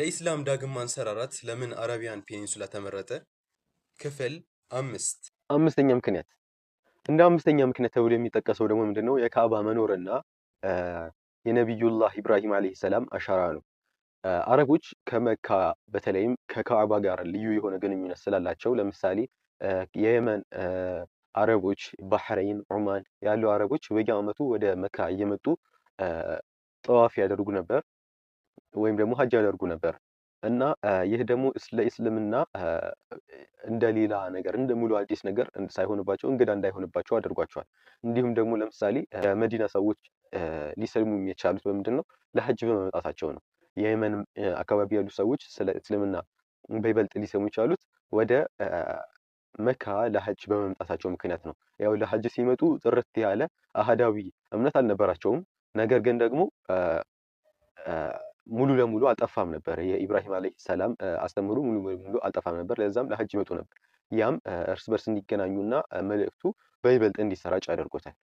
ለኢስላም ዳግም ማንሰራራት ለምን Arabian Peninsula ተመረጠ? ክፍል 5። አምስተኛ ምክንያት፣ እንደ አምስተኛ ምክንያት ተብሎ የሚጠቀሰው ደግሞ ምንድነው? የካዕባ መኖርና የነቢዩላህ ኢብራሂም ዓለይሂ ሰላም አሻራ ነው። አረቦች ከመካ በተለይም ከካዕባ ጋር ልዩ የሆነ ግንኙነት ስላላቸው፣ ለምሳሌ የየመን አረቦች፣ ባህረይን፣ ዑማን ያሉ አረቦች በየዓመቱ ወደ መካ እየመጡ ጠዋፍ ያደርጉ ነበር ወይም ደግሞ ሀጅ ያደርጉ ነበር። እና ይህ ደግሞ ለእስልምና እንደ ሌላ ነገር፣ እንደ ሙሉ አዲስ ነገር ሳይሆንባቸው፣ እንግዳ እንዳይሆንባቸው አድርጓቸዋል። እንዲሁም ደግሞ ለምሳሌ የመዲና ሰዎች ሊሰልሙ የቻሉት በምንድን ነው? ለሀጅ በመምጣታቸው ነው። የየመን አካባቢ ያሉ ሰዎች ስለ እስልምና በይበልጥ ሊሰሙ የቻሉት ወደ መካ ለሀጅ በመምጣታቸው ምክንያት ነው። ያው ለሀጅ ሲመጡ ጥርት ያለ አህዳዊ እምነት አልነበራቸውም። ነገር ግን ደግሞ ሙሉ ለሙሉ አልጠፋም ነበር። የኢብራሂም ዓለይሂ ሰላም አስተምህሮ ሙሉ በሙሉ አልጠፋም ነበር። ለዛም ለሀጅ ይመጡ ነበር። ያም እርስ በርስ እንዲገናኙና መልእክቱ በይበልጥ እንዲሰራጭ አድርጎታል።